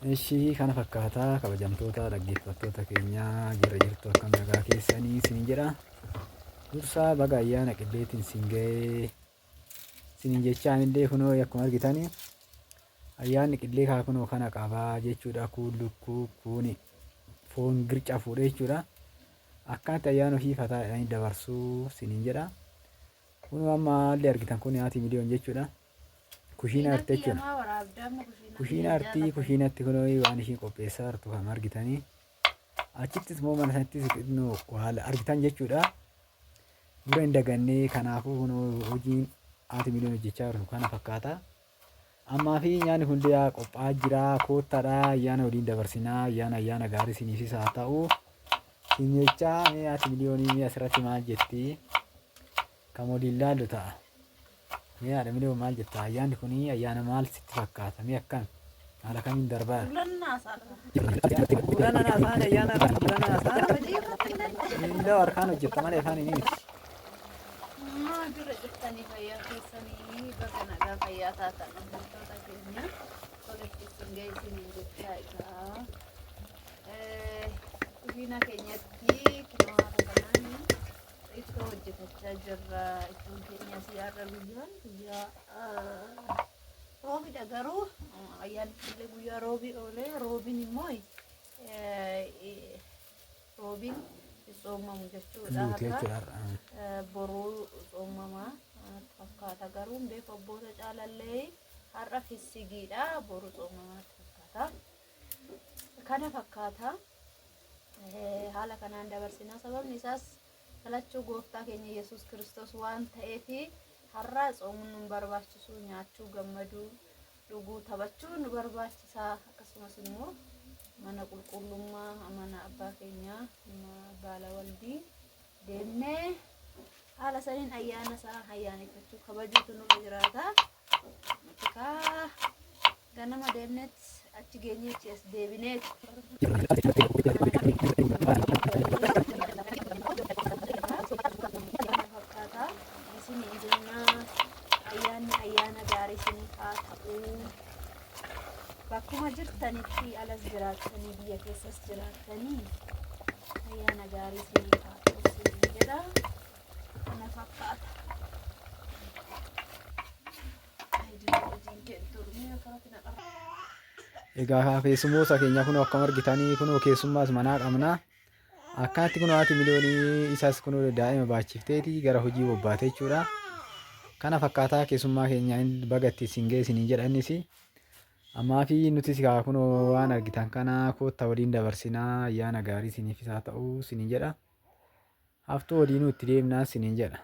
Ishii kana fakkaataa kabajamtoota dhaggeeffattoota keenyaa jirra jirtu akkam nagaa keessanii isin jedha. Dursaa baga ayyaana qilleetiin sin ga'ee isiniin jechaan illee kunoo akkuma argitanii ayyaanni qillee kaa kunoo kana qabaa jechuudha. Kuun lukkuu kuuni foon girca fuudhee jechuudha. Akkanatti ayyaana ofii fataa jedhanii dabarsuu isiniin jedha. Kunoo amma haalli argitan kun haati miliyoon jechuudha. Kushiina arti jechuudha. Kushiina artii kushiinatti kunoo waan ishiin qopheessaa jirtu kan argitanii. Achittis immoo mana sanattis xinnoo waan argitan jechuudha. Dura hin dagannee kanaafuu kunoo hojiin haati miliyoon hojjechaa jirtu kana fakkaata. Ammaa fi nyaanni hundi qophaa'aa jira. Koottaadha ayyaana waliin dabarsinaa ayyaana ayyaana gaarii isiniifis haa ta'u. Isin jechaa mee haati miliyoonii mee asirratti maal jetti? Kan waliin laallu ta'a. Mee haadha miliyoon maal jetta? Ayyaanni kun ayyaana maal sitti fakkaata? Mee akkam? Haala kamiin darbaa? Kulannaa isaa. Kulannaa isaan ayyaana kulannaa isaan. Indoo harkaan hojjetta malee afaan hin miti. Maa dura jirtanii fayyaa keessanii baga nagaa fayyaa taatan hordoftoota keenya walitti isin ga'e isiniin jechaa egaa. Kushiinaa keenyatti kunoo haala kanaan ittoo hojjetachaa jirra. Ittoon keenya asii har'a guyyaan guyyaa roobidha garuu ayyaanni illee guyyaa roobii oolee roobiin immoo roobiin tsoomamu jechuudha. Duuti jechuudha har'a. Boruu tsoomamaa fakkaata garuu hin beeku abboota caalallee har'a fissigiidha boru tsoomamaa fakkaata. Kana fakkaata. Haala kanaan dabarsinaa sababni isaas dhalachuu gooftaa keenya Yesuus Kiristoos waan ta'eef har'a tsoomuun nu barbaachisu nyaachuu gammaduu dhuguu taphachuu nu barbaachisa akkasumas immoo mana qulqullummaa mana abbaa keenyaa baala waldii deemnee haala saniin ayyaana isaa ayyaaneffachuu kabajuutu nurra jiraata. Nuti kaa ganama deemneet achi geenyee achi as deebineet. Kana fakkaata. Isin jennaa ayyaanni ayyaana gaarii isiniif haa ta'u. Bakkuma jirtanitti alas jiraattanii biyya keessas jiraattanii ayyaana gaarii isiniif haa ta'u isiniin jedha. Kana fakkaata. Egaa keessummoota keenya kunoo akkuma argitanii kunoo keessummaas manaa qabna. Akkanatti kunoo haati miliyoonii isaas kunoo daa'ima baachifteeti gara hojii bobbaate jechuudha. Kana fakkaataa keessummaa keenya baga itti isin ga'e isiniin jedha innis. Ammaa fi nutis kaa kunoo waan argitan kana kootta waliin dabarsinaa ayyaana gaarii isiniifis haa ta'u isiniin jedha. Haftuu waliinuu itti deemnaa isiniin jedha.